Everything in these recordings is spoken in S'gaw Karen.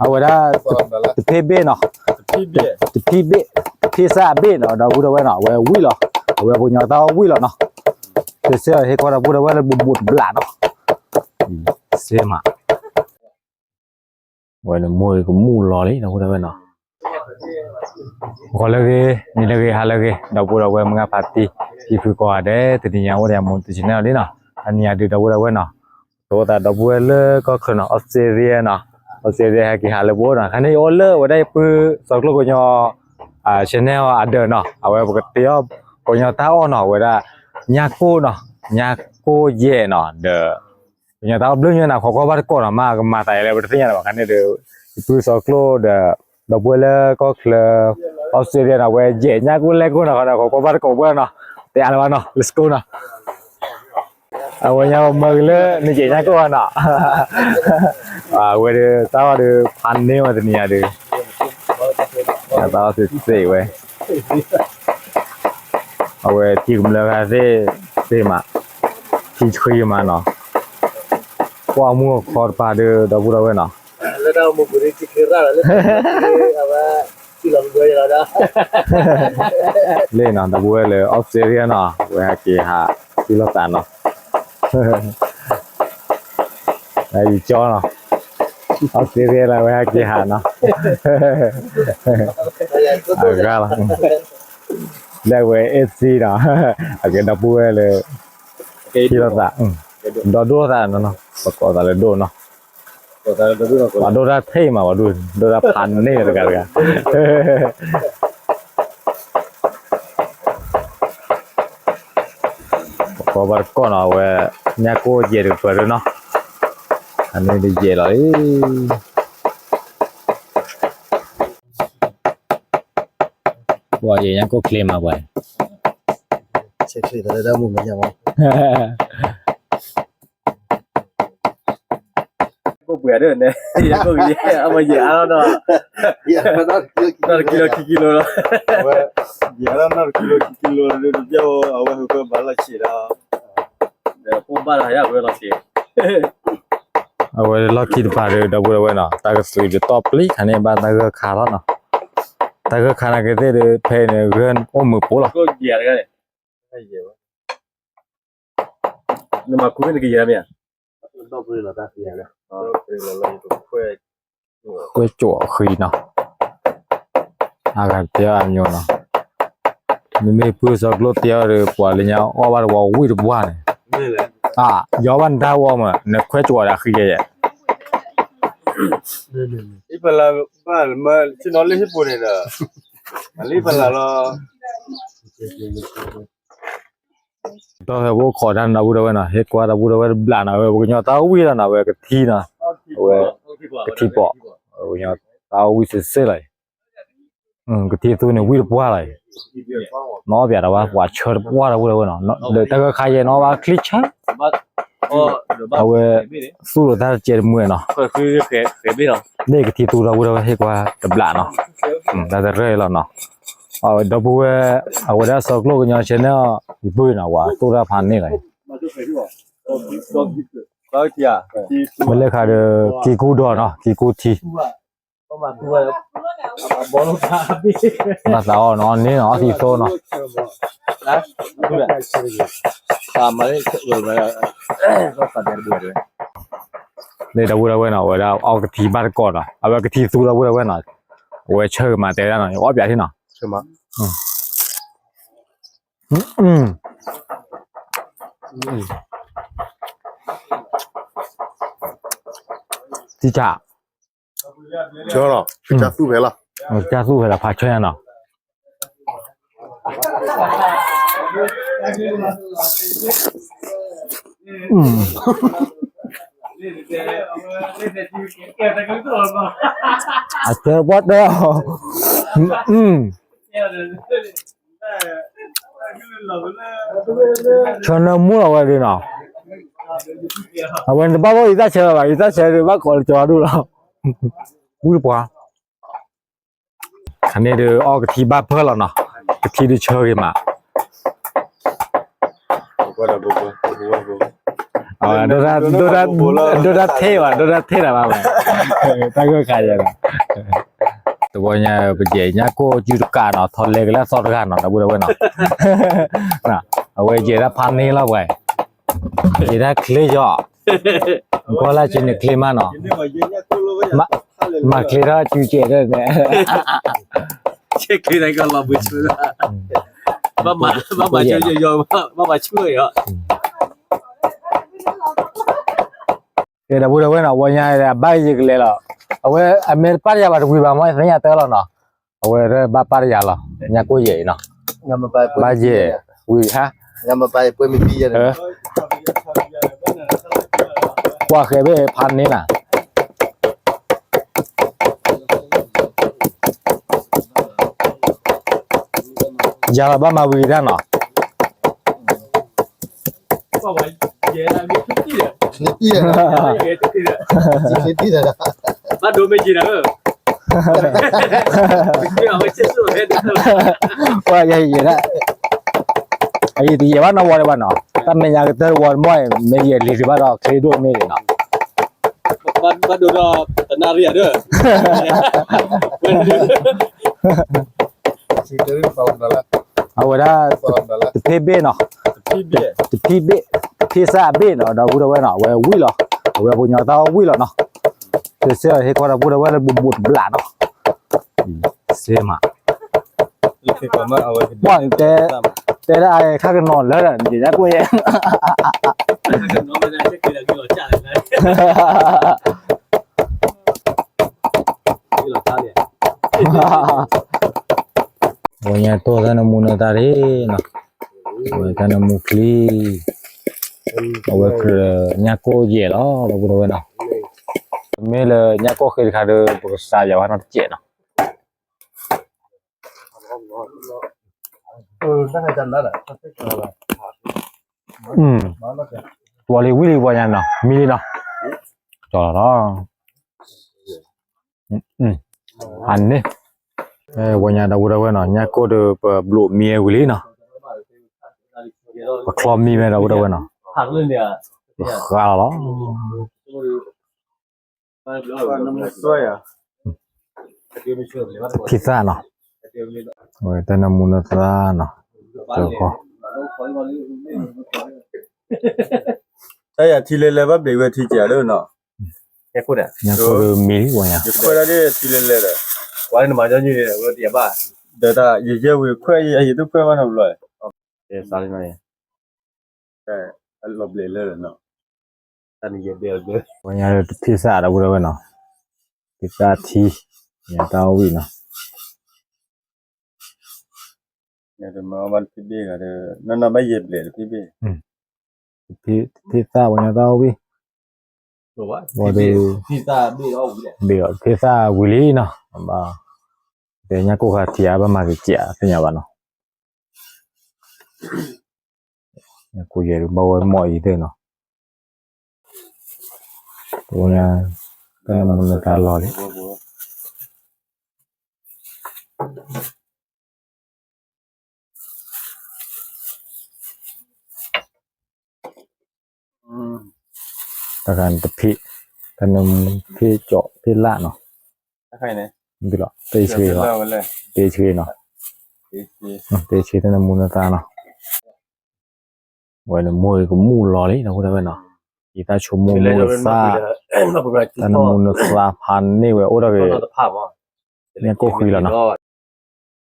အဝဲဒၣ် တဖ့ဘ့ၣ်နီၤ, တဖ့ဘ့ၣ်, တဖ့စၢ်အဘ့ၣ်နီၤ, ဒီပုၢ်ဒီဝဲၢ်နီၤ, အဝဲဝံၣ်လီၤ, အဝဲပှၤကညီတၢ်အီၣ်ဝံၣ်လီၤနီၤ, တစဲးဟ့ၣ်ကီးဒီပုၢ်ဒီဝဲၢ်လၢဘူးဘူးတဘျးနီၤ, စ့မး ဝဲန့ၣ်မိၢ်ကမူၣ်လီၤလံ ဒီပုၢ်ဒီဝဲၢ်နီၤ, ဂီၤလၢအဂ့ၤ နံၤလၢအဂ့ၤ ဟါလၢအဂ့ၤ ဒီပုၢ်ဒီဝဲၢ် မုၢ်ဂၢ်ဖါတံၢ် ဖံဖုကိးဂၤဒဲး တနံၤညါအိၣ်ဒီးယၤ Moto Channel လံနီၤ, တနံၤညါဒုး ဒီပုၢ်ဒီဝဲၢ်နီၤ, တအိၣ်သးဒီပုၢ်ဝဲၢ်လၢကီၢ်ချၢနီၤ, Australia နီၤ, Australia ဟဲက့ၤဟးလၢပအိၣ်နီၤ, ခါန့ၣ်ယအိၣ်လၢအဝဲဒၣ်ယပုၢ်စီၤကျိၣ်ကညီ channel အဒၢးနီၤ, အဝဲပကတဲအီၣ်ပှၤကညီတၢ်အီၣ်နီၤ, အဝဲဒၣ် ညၣ်ကိၣ်နီၤ, ညၣ်ကိၣ်ယဲၢ်နီၤ, ဒီး ပှၤကညီတၢ်အီၣ်ဘျုးညါနီၤ, ခိးကွၢ်ဘၣ်တကိးနီၤ, မ့ၢ်ကမၤသးယဲလဲၣ် ပတသ့ၣ်ညါလၢၤဘၣ်, ခါန့ၣ်ဒီး ယပုၢ်စီၤကျိၣ်ဒီး ဒီပုၢ်ဝဲၢ်လၢကီၢ်ချၢ Australia နီၤ, အဝဲယဲၢ်ညၣ်ကိၣ်လဲၣ်ကိၣ်နီၤ, ခါန့ၣ် ခိးကွၢ်ဘၣ်တကိးပှဲၤနီၤ, တဲအါလၢၤဘၣ်နီၤ, let's go နီၤ. အဝဲညါပမၢက့ၤလၢနယဲၢ်ညၣ်ကိၣ်ဘၣ်နီၤ, အဝဲဒုး တၢ်အီၣ်ဒုး ဖးန့ၢ်ဝဲတနံၤညါဒုး, တၢ်အီၣ်သ့ၣ်သ့ၣ်ဝဲ အဝဲထံကမျၢၢ်ဂၤသ့ၣ်သ့ၣ်မး, ထံဆှံမးနီၤ, ကွၢ်မူအခီတပၤဒီး ဒီပုၢ်ဒီဝဲၢ်နီၤ, လၢတၢ်မူပူၤန့ၣ် ထံချ့ရၣ်လီၤလၢ လ့ၣ်နီၤ, ဒီပုၢ်ဝဲၢ်လၢ Australia နီၤ, ဝဲဟဲက့ၤဟးထံၣ်လိာ်သးနီၤ, ယကၠီနီၤ, Australia လၢဝဲဟဲက့ၤဟးနီၤ, အဂၤလီၤ လၢဝဲ AC နီၤ, အကဲဒီပုၢ်ဝဲၢ်လၢ ထံၣ်လိာ်သး, ဒီးဒိၣ်လိာ်သးနီၤ, ပကိးသးလၢဒိၣ်နီၤ, ပှၤဒိၣ်တၢ်ထံၣ်မး, ပှၤဒိၣ်တၢ်ဖးန့ၢ်တဂၤတဂၤ, ပကိးဘၣ်တကိးနီၤ, အဝဲ ညၣ်ကိၣ်ယဲၢ်တကပၤဒုနီၤ, အန့ၣ်တယဲၢ်လီၤအံၤ ပှၤယဲၢ်ညါကိၣ်ချ့မးပှၤ, ဆဲးချ့တၢ်လၢတၢ်မူမဲာ်ညါမး, ကိၣ်ပှဲၤဒၣ်န့ၣ် ယဲၢ်ကိၣ်ကယဲၢ် အဝဲယဲၢ်အါထီၣ်နီၤ, တကံလိၤခံကံလိၤလီၤ, ယဲၢ်အါထီၣ်နီၤတကံလိၤခံကံလိၤဒီး တပျၢ်အဝဲဟူးကၢဘၣ်လီၢ်ဆံးဒီး ဒီးပိၢ်ဘၣ်ဒီးယၤဝဲလီၤဆံး အဝဲလီၢ်ခံတပၤဒီး ဒီပုၢ်ဒီဝဲၢ်နီၤ, တၢ်ကသုးဒီးတီၢ်ပျံၤခါန့ၣ် ဘၣ်တၢ်ဂၢၢ်ခါလီၤနီၤ, တၢ်ဂၢၢ်ခါနာ်က့သ့ၣ်ဒီး ဖဲအံၤန့ၣ် ဂၢၢ်အိၣ်မုာ်ပိာ်လီၤ, နမၤခူန့ၣ်ကယဲၢ်မ့ၢ်ဧါ, ကွဲးကၠိၣ်ဃံနီၤ, အဂၤတတဲအီၤအမျိုးနီၤ, မ့မ့ၢ်ပုၢ်စီၤကျိၣ်တဲအီၤဒီး ပှၤလၢညါအီၣ်ဘၣ်တဝီဝံၣ်တပှၢ်န့ၣ်, အါ ယီဘၣ်နတၢ်ဝီမး နခွဲးကၠိၣ်အီၤဒီးအဃံယဲၢ်ယဲၢ် လၢပလၢ်ဘၣ်မၢဆ့ၣ်နီၤလၢဟံၣ်ပူၤန့ၣ်ဒီး, လၢပလၢ်လီၤ, ဒီးဟဲပအိၣ်ခိးတၢ်ဒီပုၢ်ဒီဝဲၢ်နီၤ, ဟ့ၣ်ကွၢ်ဒီပုၢ်ဒီဝဲၢ်တဘျးနီၤ, အဝဲပှၤကညီတၢ်အီၣ်ဝံၣ်လီၤနီၤ, အဝဲကထံနီၤ, အဝဲကထံပိာ်, ပှၤကညီတၢ်အီၣ်ဝံၣ်စ့ၢ်စ့ၢ်လီၤအံၤ, ကထံသူန့ၣ်ဝံၣ်တပှၢ်လီၤအံၤ, နီၣ်ပၠးဒီးဝဲပှၤဆၢတပှၢ်ဒီပုၢ်ဒီဝဲၢ်နီၤ, ဒီးတၢ်ဂၢၢ်ခါယဲၢ်နီၤ ဘၣ်ချံဆၢ အဝဲသူၣ်လိာ်တၢ်တစဲးတမှဲၤနီၤ, လၢကထံသူဒီပုၢ်ဒီဝဲၢ်ဟ့ၣ်ကွၢ်တဘျးနီၤ, တၢ်တရၢလီၤနီၤ, အဝဲဒီပုၢ်ဝဲၢ် အဝဲဒၣ်စီၤကျိၣ်ကညီ channel ယပုၢ်နီၤ, ပှၤသူၣ်တၢ်ဖးန့ၢ်လီၤအံၤ, မ့ၢ်လၢခါဒီး ကံကူဒီးနီၤ, ကံကူထံ ဘၣ်သးအီၣ်နီၤ, အီၣ်န့ၢ်နီၤ, အီၣ်သံသိနီၤ, လၢဒီပုၢ်ဒီဝဲၢ်နီၤ, အဝဲဒၣ်အီၣ်ကထံဘၣ်တကိးနီၤ, အဝဲကထံသူဒီပုၢ်ဒီဝဲၢ်နီၤ, အဝဲဆၢဂ့ၤမးတဲဝဲဒၣ်နီၤ, အီၣ်ပၠးထံနီၤ, ထံဆး ဆၢလီၤ, ကစၢ်သူၣ်ဖဲလီၤ, ကစၢ်သူၣ်ဖဲလီၤ ဖးဆၢညါနီၤ, အဆၢပှၢ်တၢ်, ဆၢနၢမူလီၤဝဲဒၣ်နီၤ, အဝဲန့ၣ်တဘၣ်ဘၣ်ယတၢ်ဆၢဘၣ်, ယတၢ်ဆၢဒုးဘၣ်ကိးလၢကၠီဒူၣ်လီၤ, ဝံၣ်ပှၤ ခါန့ၣ်ဒီးအီၣ်ကထံဘၣ်ဖၢလီၤနီၤ, ကထံဒုးဆၢဂ့ၤမး, ဒိၣ်တၢ်ထဲဘၣ် ဒိၣ်တၢ်ထဲတၢ်ဘၣ်ဝဲ, တၢ်ဂိၢ်ခါယဲလီၤ, တဝီညါ ပယဲၢ်ညါကိၢ်ကၠူတကးနီၤ ထီၣ်လဲၤကလၢအသီတဂၤနီၤ ဒီပုၢ်ဒီဝဲၢ်နီၤ, အဝဲယဲၢ်ဒၣ်ဖးန့ၢ်လီၤပှၤ, ယဲၢ်ဒၣ်ချ့ယီၤ, ကီၢ်လၢကၠူန့ၣ်ချ့မးနီၤ, မၤချ့ထီၣ်ကၠူကဲးဒၣ်န့ၣ် ချ့ချ့တၢ်ကီလီၤဘှံးဆူလၢ, ဘၣ်မၤဆူယီၤ ဘၣ်မၤဆူယီၤ, ကဲဒီပုၢ်ဒီဝဲၢ်နီၤ ဝီညါအဘၣ်ယဲၢ်ကလဲၤလီၤ, အဝဲအမ့ၢ်တပၣ်တယၤဘၣ်တဝံၤဘၣ်မ့ၢ်သ့ၣ်ညါတၢ်လီၤနီၤ, အဝဲဘၣ်ပၣ်တယၤလီၤ ညါကိၢ်ယဲၢ်အံၤနီၤ, ဘၣ်ယဲၢ်ဝံၤဟါ ကွၢ်ဃဲဘ့ၣ်ဖးန့ၢ်နၤ, ယၤလီၤဘၣ်မၤဝံၤတၢ်နီၤ, ပှၤယဲၢ်ယဲၢ်ဒၣ်, အအံၤတယဲၢ်ဘၣ်နီၢ်ဝီဒံးဘၣ်နီၤ, တၢ်မဲာ်ညါကတၢၢ်ဝီတမီၢ်အံၤ မ့ၢ်ယဲၢ်လံၤဒံးဘၣ်ဒီးချ့ဒိၣ်မ့ၢ်ဒံးနီၤ, ဘၣ်ဒိဒီးတနၣ်ရံၣ်ဧါဒီး အဝဲဒၣ် တဖ့ဘ့ၣ်နီၤ, တဖ့ဘ့ၣ်, တဖ့စၢ်အဘ့ၣ်နီၤ ဒီပုၢ်ဒီဝဲၢ်နီၤ အဝဲဝံၣ်လီၤ, အဝဲပှၤကညီတၢ်အီၣ်ဝံၣ်လီၤနီၤ, တစဲးဟ့ၣ်ခီဒီပုၢ်ဒီဝဲၢ်လၢဘူးဘူးတဘျးနီၤ, စ့မး ပှၢ်တဲ, တဲဒၣ်အခါကနီၤလၢဒီး ယဲၢ်ဒၣ်ကိၢ်ယဲၢ် ဝဲညါတိၢ်တၢ်နၢမူနၢသါတ့ၢ်နီၤ, ဝဲတၢ်နၢမူချံ, အဝဲကြၢးညါကိၢ်ယဲၢ်လီၤ ဒီပုၢ်ဒီဝဲၢ်နီၤ, မ့ၢ်လၢညါကိၢ်ဃ့တခါဒီး ပကစးယၤဝဲနီတစဲးနီၤ, တဝီလံဝံၣ်လံပှၤညါနီၤ မံလံနီၤ, ကၠီလီၤလီၤ, အန့ၣ်, ဝဲညါဒီပုၢ်ဒီဝဲၢ်နီၤ ညါကိၢ်ဒီးပဘျိးမံဝံၤလံနီၤ, ပချီမံဝဲဒီပုၢ်ဒီဝဲၢ်နီၤ, ပဃါလီၤလီၤ တဖံသၣ်နီၤ, ဝဲတၢ်နၢမူနၢသါနီၤ, တၢ်ယၤထံလဲၤလဲၤဘၣ်ဘျံးဝဲထံကဲးလၢနီၤ, ညါကိၢ်ဒီးမံလံပှၤညါ, ယခွဲးဒၣ်ဒ်ထံလဲၤလဲၤဒီး, ပှၤလၢနမၤညီနုၢ်န့ၣ် အဝဲတယၤဘၣ်, ဒီးတၢ်ယယဲဝံၤခွဲးယသူခွဲးဘၣ်နီတဘျီ, လီၤဘျဲးလၢနီၤ, တၢ်နယဲဘျဲးလၢ, ပှၤညါတဖံသၣ်ဒီပုၢ်ဒီဝဲၢ်နီၤ, ဖံသၣ်ထံ, ညါတၢ်အီၣ်ဝံၣ်နီၤ, တမၤဘၣ်တဖံဘ့ၣ်ဂၤဒီး နီၢ်နီၢ်ဘၣ်ယဲၢ်ဘျဲးတဖံဘ့ၣ်, တဖံသၣ်ပှၤညါတၢ်အီၣ်ဝံၣ်, ဝဲဒီး, ဘ့ၣ်အီၤတဖံသၣ်ဝံၤလံနီၤ, ဘၣ်, တဲညါကိၢ်ဃာ်ထံအါဘၣ်မၤက့ၤကဲးသ့ၣ်ညါဘၣ်နီၤ, ကိၢ်ယဲၢ်ဘၣ်ဝဲမီၢ်အံၤသ့ၣ်နီၤ, တၢ်နၢမူနၢသါလီၤလံ တၢ်တဖံ, တၢ်နၢမူဖံကၠီဖံလၢ်နီၤ, တ့ဆှ့, တ့ဆှ့နီၤ, တ့ဆှ့တၢ်နၢမူနၢသါနီၤ, ဝဲန့ၣ်မိၢ်အံၤကမူၣ်လီၤလံ ဒီပုၢ်ဒီဝဲၢ်နီၤ, ယတၢ်ဆိကမိၣ်မိၢ်သၣ်, တၢ်နၢမူနၢသါဖးန့ၢ်ဝဲအိၣ်ဒီးဂ့ၤ, ညါကိၢ်ဃံလီၤနီၤ,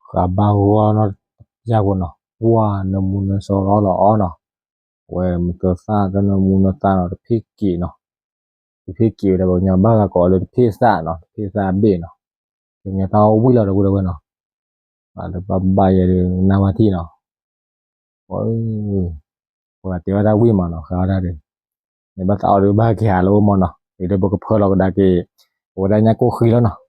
ဃာ်ဘၣ်ဂီၢ်နီၤ, ယၢ်ဖိနီၤ, ပှၢ်နၢမူနၢသါလီၤလီၤအီၤနီၤ, အဝဲမုၢ်သၢသၣ်တၢ်နၢမူနၢသါနီၤ တဖံက့ၤနီၤ, တဖံက့ၤဝဲဒၣ်ပှၤကညီဘၣ်ဂၤကိးလၢတဖံသၣ်နီၤ တဖံသၣ်ဘ့ၣ်နီၤ, ပှၤကညီတၢ်အီၣ်ဝံၣ်လီၤ ဒီပုၢ်ဒီဝဲၢ်နီၤ, ဘၣ်လၢဘၣ်ဘၣ်ယဲဒၣ်နၢ်ဝါထံၣ်နီၤ, ပှၤတဲဝဲဒၣ်ဝံၣ်မးနီၤ ဃာ်ဝဲဒၣ်ဒီး, မ့ၢ်ဘၣ်သးအီၤဒီးဘၣ်က့ၤဟးလၢအိၣ်မးနီၤ အံၤဒီးပကဖၢလီၤကဒါက့ၤ, အဝဲဒၣ်ညါကိၢ်ဃံလီၤနီၤ,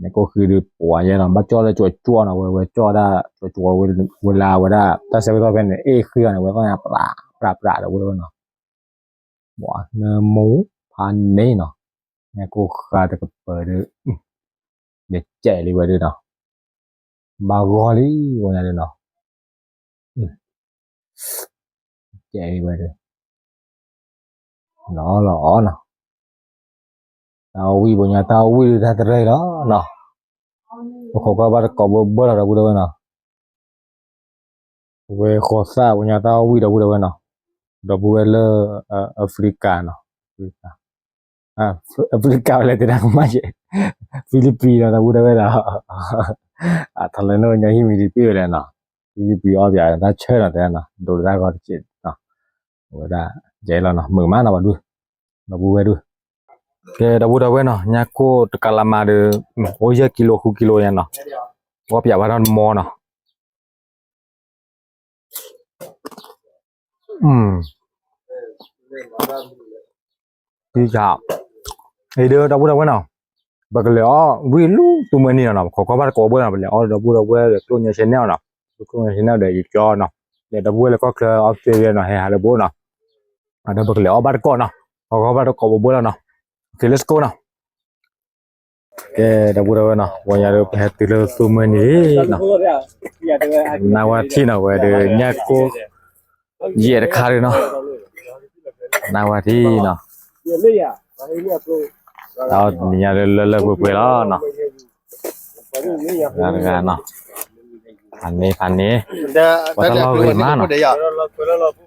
ညါကိၢ်ဃံဒီးပှၤယဲလီၤ ဘၣ်ကၠီၣ်လၢကၠီၤကၠီနီၤ ဝဲဝဲကၠီၣ်ဒၣ်ကၠီၤကၠီၤဝဲလၢအဝဲဒၣ် တၢ်ဆၢကတီၢ်ဖဲန့ၣ် အ့ၣ်ဃံလီၤန့ၣ် ဝဲသီၣ်ညါပြးပြးပြးဒီပုၢ်ဒီဝဲၢ်နီၤ ပှၤနၢမူဖးန့ၢ်နီၤ, ညါကိၢ်ဃံတကပၤဒီး, ယကဲးလံဝဲဒၣ်နီၤ, ဘၣ်ဂီၢ်လံဝဲညါဒၣ်နီၤ, ကဲဝဲဒၣ် လီၤလီၤအီၤနီၤ, တၢ်အီၣ်ဝံၣ် ပှၤညါတၢ်အီၣ်ဝံၣ်ဒုးတၢ်တရၢအံၤလီၤနီၤ, ပခိးကွၢ်ဘၣ်တကိးဘၢဘၢလီၤ ဒီပုၢ်ဒီဝဲၢ်နီၤ, ဝဲဃီသၣ် ပှၤညါတၢ်အီၣ်ဝံၣ် ဒီပုၢ်ဒီဝဲၢ်နီၤ, ဒီပုၢ်ဝဲၢ်လၢ အ Africa နီၤ, အ Africa ဝဲလဲၣ်တဲဒၣ်ကမၣ်ယဲၢ်, Philippines နီၤ ဒီပုၢ်ဒီဝဲၢ်နီၤ, အထီလၢနအိၣ်ညီဟံၣ်မံၤဒံးပ့ၢ်ဝဲလဲၣ်နီၤ, Philippines အီၣ်ပၠးတၢ်ဆၢနီၤ တဲနီၤ ဒိးတၢ်ဂီၤတစဲးနီၤ, အဝဲဒၣ် ယဲလီၤနီၤ မုာ်မးနီၤ ပှၤဒုး ဒီပုၢ်ဝဲၢ်ဒုး, ကဲ ဒီပုၢ်ဒီဝဲၢ်နီၤ ညၣ်ကိၢ်တကးလးမးဒီး အိၣ်ယဲၢ်ကံလိ ဃုကံလိယဲနီၤ, အီၣ်ပၠးဘၣ်ထီၣ်တမီနီၤ အံၤဒီး ဒီပုၢ်ဒီဝဲၢ်နီၤ, ပကလဲၤအီၣ်ဝံၣ်လူၤသူမွဲနံၤနီၤနီၤ, ပခိးကွၢ်ဘၣ်တကိးဘၢနီၤ, ပလဲၤအီၣ်ဒီပုၢ်ဒီဝဲၢ်ဒီး ကျိၣ်ညါ channel နီၤ, ကျိၣ်ညါ channel ဒီးယကၠီနီၤ, ဒီပုၢ်ဝဲၢ်လၢကီၢ်ချၢ Australia နီၤ ဟဲဟးလၢပအိၣ်နီၤ, ဒီးပကလဲၤအီၣ်ဘၣ်တကိးနီၤ, ပခိးကွၢ်ဘၣ်တကိးဘၢဘၢလီၤနီၤ, ကဲ let's go နီၤ ကဲ ဒီပုၢ်ဒီဝဲၢ်နီၤ, ပှၤညါဒီးပဟဲတုၤလၢသူမွဲနံၤလံနီၤ, နဝထံၣ်နီၤ ဝဲဒီး ညၣ်ကိၢ်ယဲၢ်တခါဒီးနီၤ, နဝထံၣ်နီၤ, တနံၤညါလၢလၢပှဲၤပှဲၤလီၤနီၤ, တဂၤနီၤ, ဖးန့ၣ် ဖးန့ၣ်, ပှၤတၢ်လီၢ်ဂ့ၤမးနီၤ, တၢ်လီၢ်ဂ့ၤတဂၤ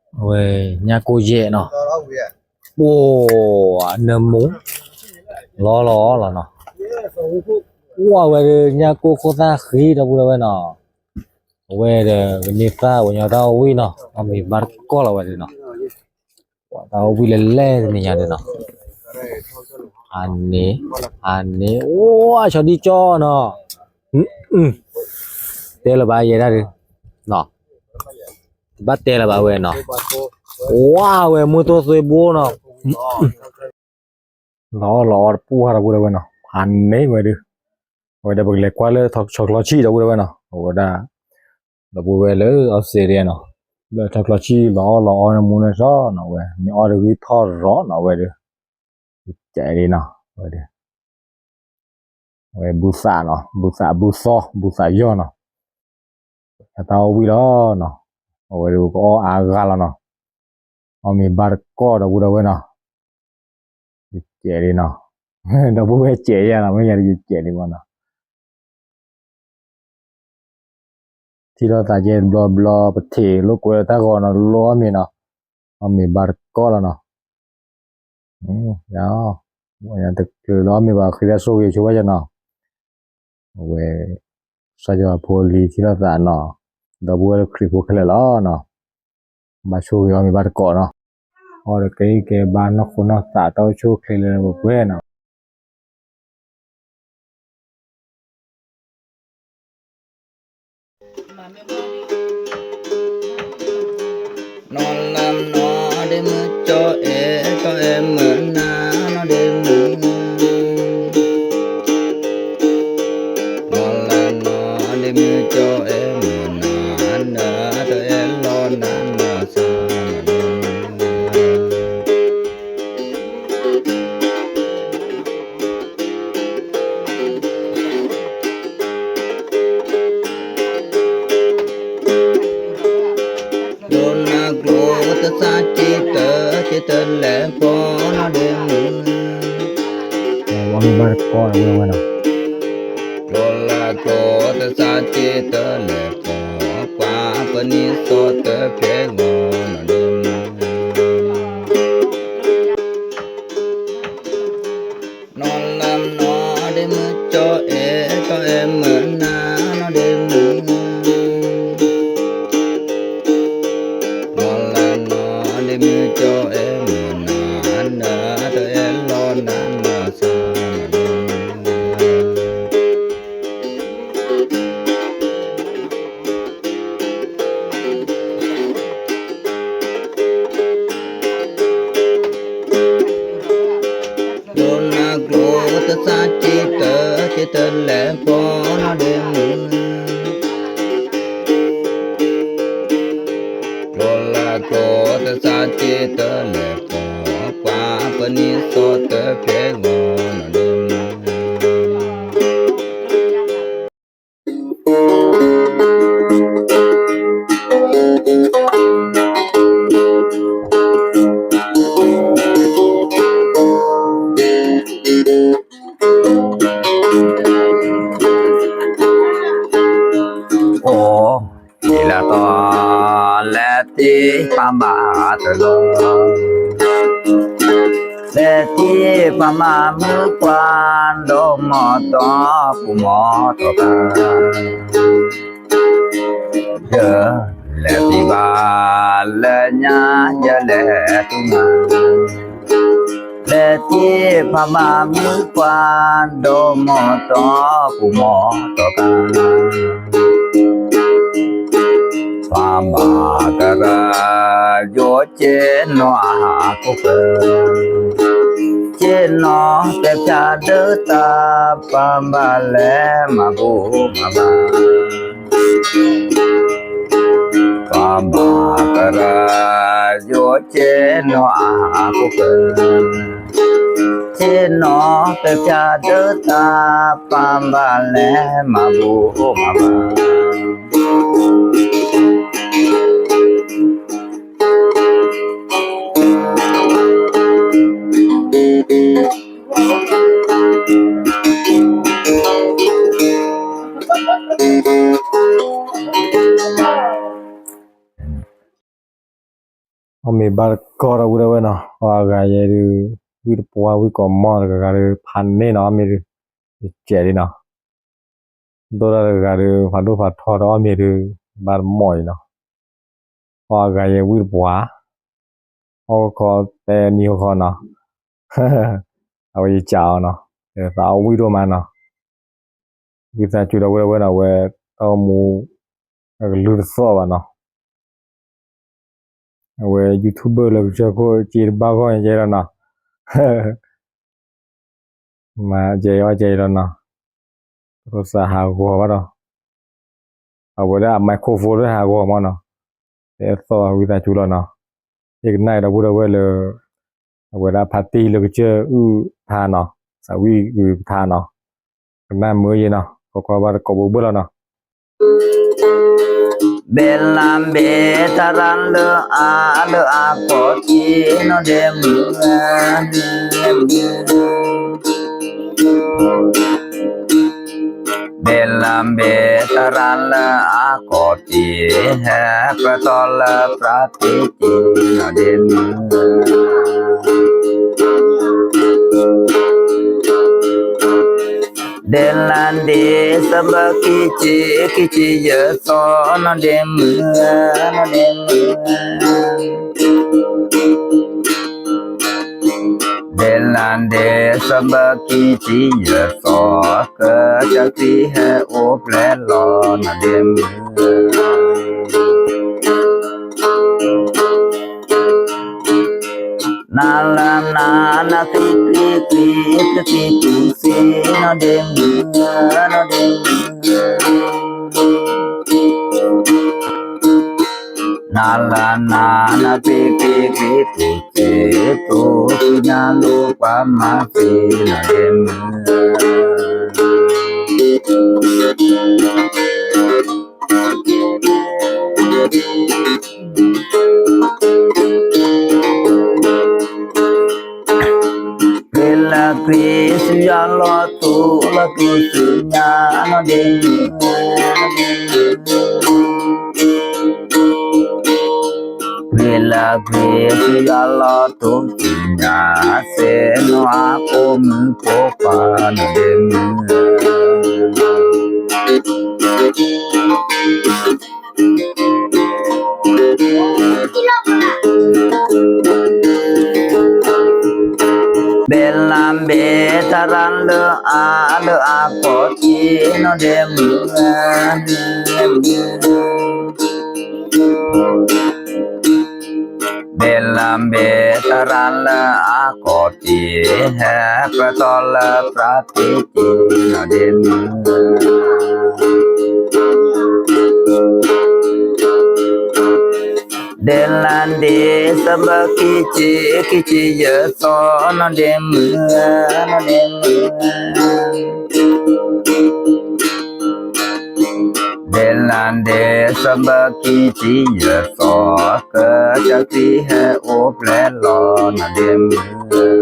အဝဲ ညၣ်ကိၢ်ယဲၢ်နီၤ, ပှၤနၢမူ လီၤလီၤလီၤနီၤ, ဝဲဝဲဒၣ် ညၣ်ကိၢ်ခိၣ်သၣ်ဃံ ဒီပုၢ်ဒီဝဲၢ်နီၤ, အဝဲဒီး ကန့ၢ်သၣ် ပှၤညီတၢ်အီၣ်ဝံၣ်နီၤ, အီၣ်မ့ၤဘၣ်တကိးလီၤဝဲဒၣ်နီၤ, ပှၤတၢ်အီၣ်ဝံၣ်လဲၤလဲၤတနံၤညါဒၣ်နီၤ, ဖးန့ၣ် ဖးန့ၣ် အိၣ်ဆီဒံကၠီနီၤ, တဲလၢၤဘၣ်ယဲဒၣ်ဒုး, တဘၣ်တဲလၢၤဘၣ်ဝဲနီၤ, ဝဲဝဲမူသိသွ့ဘိနီၤ, လီၤအီၣ်လီၤအီတပူၤဟး ဒီပုၢ်ဒီဝဲၢ်နီၤ, ဖးန့ၣ်ဝဲဒုး, အဝဲဒၣ်ပကလဲၤကွၢ်လၢဆီချီဆံၣ် ဒီပုၢ်ဒီဝဲၢ်နီၤ, အဝဲဒၣ် ဒီပုၢ်ဝဲၢ်လၢ Australia နီၤ, လၢဆီချီဆံၣ် လီၤအီၣ်လီၤအီန့ၣ်မူန့ၣ်စီနီၤ, ဝဲမ့ၢ်အီၣ်တဂံၢ်ထီၣ်ရီၤနီၤ ဝဲဒုး, ကဲဒ်နီၤ ဝဲဒုး ဝဲဘုသးနီၤ, ဘုသးဘုသီ ဘုသးယီၢ်နီၤ, တၢ်အီၣ်ဝံၣ်လီၤနီၤ, အဝဲဒၣ်ကအီၣ်အါဂၤလီၤနီၤ, အီၣ်မ့ၤဘၣ်တကိး ဒီပုၢ်ဒီဝဲၢ်နီၤ, ယကဲးလံနီၤ, ဒီပုၢ်ဝဲၢ်ကဲးယၤနီၤ, မ့ၢ်ယၤဒီးယကဲးလံမ့ၢ်နီၤ, ထံၣ်လိာ်သးကဲဘျီဘျီ ပထံၣ်လိာ်ကွဲတၢ်ဂီၤနီၤ, လိၣ်အီၣ်မ့ၤနီၤ, အီၣ်မ့ၤဘၣ်တကိးလီၤနီၤ, ယၤ တချုးလၢအီၣ်မ့ၤဘၣ် ဃ့တၢ်ဆိၣ်ဂ့ၤဆိဝဲယၤနီၤ, အဝဲ စီၤယိၤဟၣ်ဖိလံၤထံၣ်လိာ်သးနီၤ, ဒီပုၢ်ဝဲၢ်လၢခရံာ်ဖိခဲလၢာ်လီၤနီၤ, ဘၣ်ဆိၣ်ဂ့ၤအီၣ်မ့ၤဘၣ်တကိးနီၤ, အီၣ်ဒီးကဲအံၤကဲဘၣ်နီၢ်ခိနီၢ်သး တၢ်အိၣ်ဆူၣ်အိၣ်ချ့လၢပှဲၤပှဲၤနီၤ. Lona glo tasa chitơ chitơ leh pô na de mu. Wa mi ba ko wa wa na. Lona glo tasa chitơ leh pô, kwa pani so tơ phe ngo na de mu. Nô lăm nô đê mơ cho ê, cho ê mơ na nô đê mơ. Nô lăm nô đê mơ cho ê mơ na, na cho ê lo na na sa. Lona glo tasa chitơ chitơ leh pô na de mu. ကျိသစၢ်တ့တလဲၤပိာ် ပှၤပနံၣ်သီတဖျဲးဂီၤနီၣ်ဒ့မုၣ် အိၣ် ယံာ်လၢတီ လဲၤတ့ပှၤမၤတလီၤ, လဲၤတ့ပှၤမၤမုၣ်ပှၢ် ဒီးမီၢ်တီပူၤမီၢ်တီကါ ယလဲၤတ့ဘၣ်လၢညါ ယလဲၤတ့မး လဲၤတ့ပှၤမၤမုၣ်ပှၢ် ဒီးမီၢ်တီပူၤမီၢ်တီကါ ပှၤမၤကရၢ ယိၤက့နီၢ်အဟးခိၣ်ဃၢၤ, က့နီၢ်တဲဖျါဒၢတၢ် ပှၤဘၣ်လဲၤမၤဘူၣ်မၤဘါ ပှၤမၤကရၢ ယိၤက့နီၢ်အဟးခိၣ်ဃၢၤ, က့နီၢ်တဲဖျါဒၢတၢ် ပှၤဘၣ်လဲၤမၤဘူၣ်မၤဘါ အီၣ်မ့ၤဘၣ်တကီၢ်ဒီပုၢ်ဒီဝဲၢ်နီၤ, အီၣ်အဂၤယဲဒုး ဝံၣ်တပှၢ်ဝံၣ်ကိးမီၢ်တဂၤဂၤဒီး ဖးန့ၢ်နီၤ အီၣ်မ့ၤဒုး ယကဲးလံနီၤ, ဒိၣ်ဒၣ်တဂၤဒီး ဖးဒိၣ်ဖးထီဒီးအီၣ်မ့ၤဒုး ဘၣ်တမီၢ်အံၤနီၤ, အီၣ်အဂၤယဲဝံၣ်တပှၢ် အီၣ်ခီတဲနံၤခီနီၤ, အဝဲယကးအီၤနီၤ, သးအီၣ်ဝံၣ်ဒိၣ်မးနီၤ, ဝံသးစူၤဒီပုၢ်ဒီဝဲၢ်နီၤ, အဝဲတၢ်အိၣ်မူ အကလုၢ်တသီၣ်ဘၣ်နီၤ, အဝဲ YouTuber လၢကစၢၢ်ခိၣ်က့တဘၣ်ဂီၢ်ယဲလီၤနီၤ, မၤကဲအီၣ်ကဲအံၤလီၤနီၤ, တရိၣ်သးဟးဂီၤဘၣ်ဒီး အဝဲဒၣ်အ microphone လၢဟးဂီၤမးနီၤ, တဲသီၣ်ဝံသးစူၤလီၤနီၤ, ယကနၣ်အံၤဒီပုၢ်ဒီဝဲၢ်လၢ အဝဲဒၣ်ဖါတံၢ်လၢကစၢၢ်အုၣ်ဖးနီၤ, သးဝံၣ်ဂုၤဖးနီၤ, ကနၣ်မုာ်ယဲနီၤ, ကွၢ်ကွၢ်ဘၣ်တကိးဘိဘၢၣ်လီၤနီၤ ဘဲလၣ်ဘဲတရၣ်လၢအါလၢအါကီၢ်တံၢ်နီၣ်ဒဲမုၣ်ဧၢ, ဘဲလၣ်ဘဲတရၣ်လၢအါကီၢ်တံၢ် ဟဲပၢၢ်ထီၣ်လၢပြးတံၢ်တံၢ်နီၣ်ဒဲမုၣ်ဧၢ ဒဲလၣ်ဒ့သဘၢခံဆံခံဆံယဲၢ်သီနီၣ်ဒဲမုၣ်ဧၢ, နီၣ်ဒဲမုၣ်ဧၢ, ဒဲလၣ်ဒ့သဘၢခံဆံယဲၢ်သီ ကစၢ်ခရံာ်ဟဲအိၣ်ဖျဲၣ်လီၤနီၣ်ဒဲမုၣ်ဧၢ နၤလၢနၤနၤသံသံသံသံသံသံနီၣ်ဒဲမုၣ်ဧၢ, နီၣ်ဒဲမုၣ်ဧၢ, နၤလၢနၤနၤသံသံသံသံသံ တိၢ်သူညါလိာ်ပှၤမၤသံနီၣ်ဒဲမုၣ်ဧၢ ဂ့ၤလၢဂ့ၤစံးယွၤလီၤတိၢ်သ့ၣ်ညါ သ့ၣ်နီၣ်အါ ဖိမုၣ်ဖိခွါနီၣ်ဒဲမုၣ်ဧၢ ဘဲလၣ်ဘဲတရၣ်လၢအါလၢအါကီၢ်တံၢ်နီၣ်ဒဲမုၣ် ဘဲလၣ်ဘဲတရၣ်လၢအါကီၢ်တံၢ် ဟဲပၢၢ်ထီၣ်လၢပြးတံၢ်တံၢ်နီၣ်ဒဲမုၣ် ဒ့လၣ်ဒ့ သဘၢခံဆံ ခံဆံယဲၢ်သီ နီၢ်ဒ့မုၣ်ဧၢ နီၢ်ဒ့မုၣ်ဧၢ ဒ့လၣ်ဒ့ သဘၢခံဆံယဲၢ်သီ ကစၢ်ခရံာ်ဟဲအိၣ်ဖျဲၣ်လီၤ နီၢ်ဒ့မုၣ်ဧၢ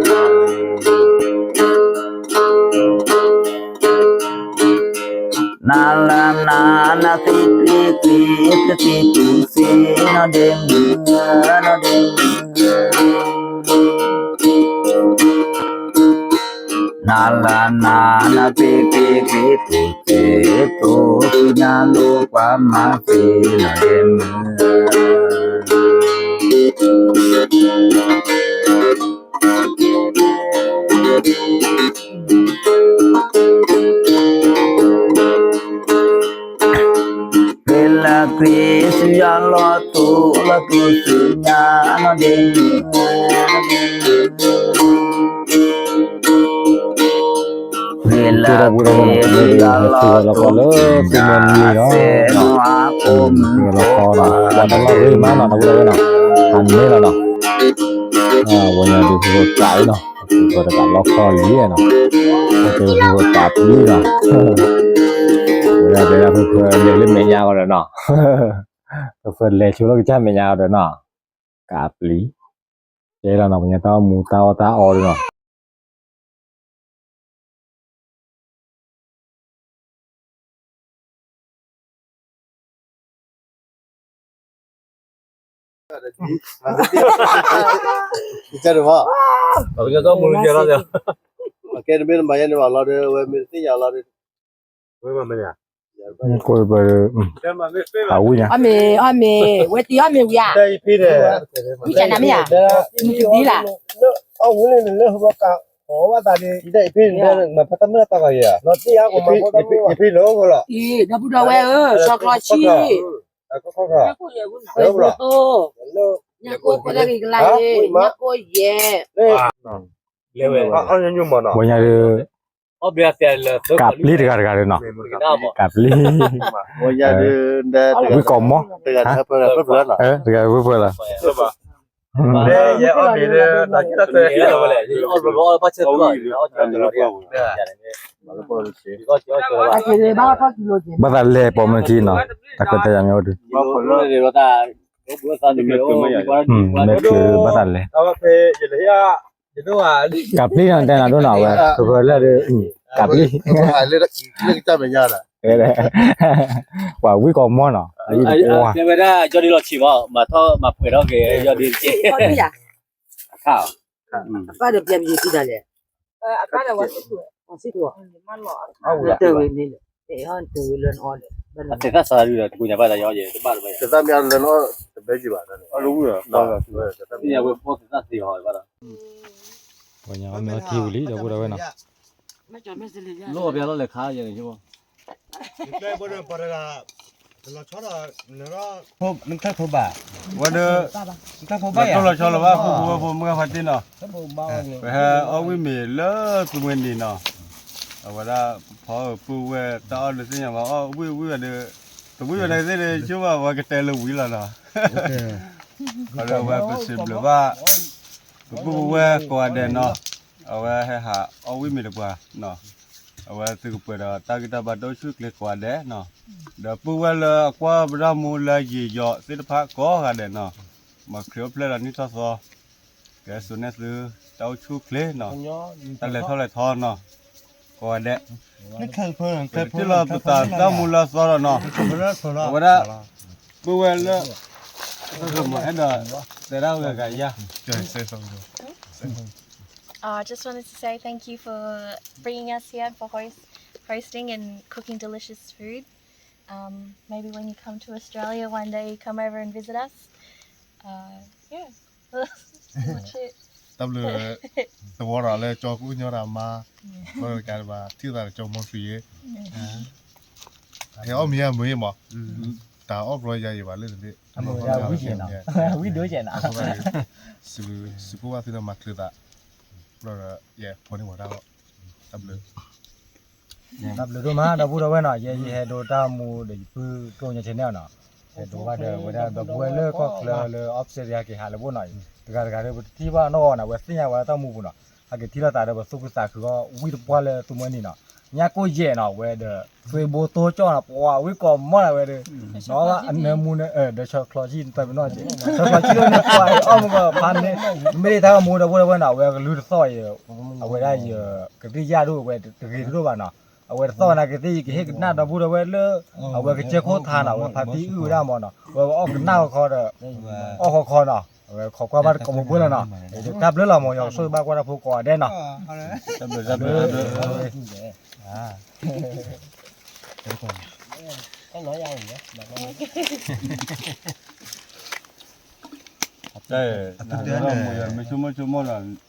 နၤလၢနၤ နၤသံကွံာ်ကွံာ် သံကွံာ်သံ နီၢ်ဒ့မုၣ်ဧၢ နီၢ်ဒ့မုၣ်ဧၢ နၤလၢနၤ နၤသံကွံာ်ကွံာ် သံကွံာ်သံ ညါလိာ်ကွၢ်မၤသံ နီၢ်ဒ့မုၣ်ဧၢ ဃ့လၢဃ့ ဆူယၤလီၤသူၣ်လီၤသူၣ်ဆူညါ နီၢ်ဒ့မုၣ်ဧၢ ဃ့လၢဃ့ ဆူယၤလီၤသူၣ်လီၤသူၣ်ညါ စ့မၤကိၢ်မုၢ်ကိၢ်ပၤ ပှၤတလီၤရ့မးနီၤ တၢ်ဝဲဒၣ်ဝဲနီၤ ဟးန့ၢ်လီၤနီၤ ဝဲညါဒုး ပကးအံၤနီၤ ပကးတကးလီခီလံနီၤ ပကးပျံၤနီၤ ဝဲဒၣ်တဲဒၣ် ပဖၢလဲၤလၢမဲာ်ညါအီၤဒီးနီၤ ပဖၢလဲၤဆိလီၤကစၢ်မဲာ်ညါအီၤဒီးနီၤ ကးပျံၤ တဲလီၤနီၤ ပညါတၢ်အိၣ်မူတၢ်အီၣ်တၢ်အီဒီးနီၤ ကဲ နမ့ၢ်တမၤယဲန့ၣ်ဘၣ်လီၤဒီး ဝဲမ့ၢ်တသ့ၣ်ညါလီၤဒီး ကိးပှၤ အဝံၣ်ညါ အီၣ်မ့ၤ အီၣ်မ့ၤ ဝဲတံၤအီၣ်မ့ၤဝံၤဧါ ဝံၣ်ကနၤမ့ၢ်ဧါ မုၢ်တဘံလၢ် အီၣ်ဝံၣ်န့ၣ်လၢဟိဘီကး အီၣ်ဘၣ်သးဒ် မၤဖးတၢ်မုၢ်တၢ်သးဂ့ၤဧါ လီၤတံၢ်ဧါ အံၤ ဒီပုၢ်ဒီဝဲၢ်ဧၢ ဆီချီဆံ ညါကိၢ်ယဲၢ် ညါကိၢ်ယဲၢ် ဝဲညါဒုး ကးပျံၤတဂၤတဂၤဒီးနီၤ ကးပျံၤ ဝံၣ်ကီၢ်မီၢ် တဂၤဝဲၢ်လီၤ ဘၣ်သးလဲၤပိာ်မုၣ်ခံနီၤ တၢ်ခွဲးတၢ်ယာ်မ့ၢ်အိၣ်ဒီး မဲာ်ချ့ဘၣ်သးလဲၤ ကးပျံၤနီၤ တဲနၤဒိၣ်နီၤ အဝဲ ပဖၢလၢဒုး ကးပျံၤ လၢကစၢ်မဲာ်ညါဒီး ပှၤဝံၣ်ကီၢ်မီၢ်နီၤ တဲဝဲဒၣ် ကၠီဒုလီၤဆံးမး မၤထီၣ်မၤပှဲၤထီၣ်က့ၤ ကၠီဒုတက့ၢ် အခါ အပၢ်ဒီးပျံၤပယီၤသံတၢ်လဲၣ် အပၢ်ဒီးဝဲစံးထူၣ် စံးထူၣ် တၢ်ဝဲန့ၣ် တၢ်ဝဲလၢနအီၣ်လဲၣ် အသဲးသၣ်စးဒုဒီး တကူညါဘၣ်တၢ်ယီယဲၢ် တဘၣ်တဘၣ် သဲးသၣ်မ့ၢ်အီၣ်လၢနအီၣ်တဘဲက့ၤဘၣ် အီၣ်လၢဝံၣ်ဒီး သဲးသၣ်မ့ၢ်အီၣ်ဝဲဖီသဲးသၣ်သ့ဟီဘၣ်ဒီး ပှၤညါအီၣ်မ့ၤအီထံဝံၤလံ ဒီပုၢ်ဒီဝဲၢ်နီၤ လိၣ်အီၣ်ဘၣ်လီၢ်လဲၤခါယဲၢ်န့ၣ် နတၢ်ထိဘၣ် ဝဲဒၣ် နတၢ်ထိဘၣ် နတၢ်ထိဘၣ်ယဲၢ် တၢ်လီၤဆီလီၤဘၣ် ဖိဖိဝဲဖိမုၢ်ဂၢ်ဖါတ့ၢ်နီၤ ပဟဲအီၣ်ဝံၣ်မ့ၤလၢသုးမွဲနံၤနီၤ အဝဲဒၣ် ဖီအပုၢ်ဝဲၢ် တၢ်အီၣ်ဒုးသ့ၣ်ညါဘၣ် အီၣ်ဝံၣ်ဝံၣ်ဝဲဒီး တဝံၣ်ဝဲဒၣ်သ့ၣ်ဒီး ဆိဘၣ်ဝဲကတဲလၢဝံၤလီၤနီၤ အဝဲပစံးဘျုးဘၣ် ပပုၢ်ပဝဲၢ်ကိးဂၤဒဲးနီၤ အဝဲဟဲဟးအီၣ်ဝံၣ်မ့ၤတပှၤနီၤ အဝဲသုကပှဲၤဒီးတၢ်ဂံၢ်တၢ်ဘါတအိၣ်ဆူၣ်ချ့ကိးဂၤဒဲးနီၤ ဒီးပုၢ်ဝဲၢ်လၢအကွၢ်ပဒၣ်မူလၢယံာ်ယီၤသ့ၣ်တဖၣ်ကိးဂၤဒဲးနီၤ မ်ခရံာ်အိၣ်ဖျဲၣ်ဒီးနံၣ်ထီၣ်သီ ကဲစိာ်န့ၢ်သု တၢ်အိၣ်ဆူၣ်ချ့နီၤ တၢ်လဲၤထီၣ်လဲၤထီနီၤ ကိးဂၤဒဲး ပကထံၣ်လိာ်ပသးတၢ်အိၣ်မူလၢအသီဒီးနီၤ အဝဲဒၣ် ပုၢ်ဝဲၢ်လၢ အဲၣ်ဒိး တဲဒၣ်ဂၤဂၤယါ I just wanted to say thank you for bringing us here for host, hosting and cooking delicious food. Um, maybe when you come to Australia one day, you come over and visit us. Uh, yeah, that's pretty much it. တၢ်ဘျုး သဝီဒီးလၢကၠီကအိၣ်ညီတၢ်မါ ဘၣ်ကဘၣ်ထံၣ်သးဒီးကၠီမီၢ်ဆူၣ်ယဲ ဟဲအီၣ်မ့ၤယါမ့ၤမး တၢ်အီၣ်ဘျီယါယံၤဘၣ်လၢတလ့ ဝံၣ်ဒိၣ်ကဲနၤ ဝံၣ်ဒိၣ်ကဲနၤ စံးဘျုးဘၣ်သုဒီးမၤချ့သး ဘျီဒီး ယဲၢ်ဖီန့ၢ်ဝဲဒၣ်လီၤ တၢ်ဘျုး တၢ်ဘျုးဒိၣ်မး ဒီပုၢ်ဒီဝဲၢ်နီၤ ယဲယဟဲဒိတၢ်မူဒီးယပုၢ်ကျိၣ်ညါဆဲန့ၣ်နီၤ ဒိးဘၣ်ဒီး အဝဲဒၣ်ဒီပုၢ်ဝဲၢ်လၢကီၢ်ချၢလၢ officer ဟဲက့ၤဟးလၢပအိၣ်နီၤ, တဂၤတဂၤဒီး ပတထံၣ်ဘၣ်နီၢ်ဂီၤန့ၣ် အဝဲသ့ၣ်ညါဝဲတၢ်မူပူၤနီၤ, ဟဲက့ၤထံၣ်လိာ်သးဒီး ပသူၣ်ခုသးခုဃီဝံတပှၢ်လၢသုးမုၢ်နံၤနီၤ, ညါကိၣ်ယဲၢ်နီၤ အဝဲဒီး သွ့ဘိတိကၠီၣ်နီၤ ပှၤဝံကိးမီၣ်လၢအဝဲဒီး နီၤအနၢမူန့ၣ် ဒီးဆီချီဆံၣ်တပနီၣ်က့ၤ ဆီချီဆံၣ်လၢန့ၣ် ပှၤအီၣ်မူကီးဖးန့ၣ်, မ့ၢ်ဒ်တၢ်ဂီၤမူဒီပုၢ်ဝဲၢ်နီၤ အဝဲကလုၢ်တသီၣ်အံၤ, အဝဲဒၣ်ယကသ့ၣ်ယၣ်ဒိၣ်ဝဲတဂ့ၤတဒိၣ်ဘၣ်နီၤ, အဝဲတသီၣ်ဝဲနာ်က့သ့ၣ် ယကဟ့ၣ်ကနၣ်ဒီပုၢ်ဝဲၢ်လၢ အဝဲကစၢၢ်ခိၣ်ထါနီၤ အဝဲဖါတံၢ်အုၣ်ဝဲဒၣ်မးနီၤ အဝဲအီၣ်ကနၣ်ခီဒီး အီၣ်ခီခီနီၤ အဝဲခိးကွၢ်ဘၣ်တကိးမုၢ်ဘှဲၣ်လီၤနီၤ, တၢ်ဘျုးလီၤမး ယွၤကဆိၣ်ဂ့ၤဘၣ်ကွၢ်တၢ်ဖိကိးဂၤဒဲးနီၤ, တၢ်မုၢ်ဆိကမိၣ်ဆိကမိၣ်လီၤ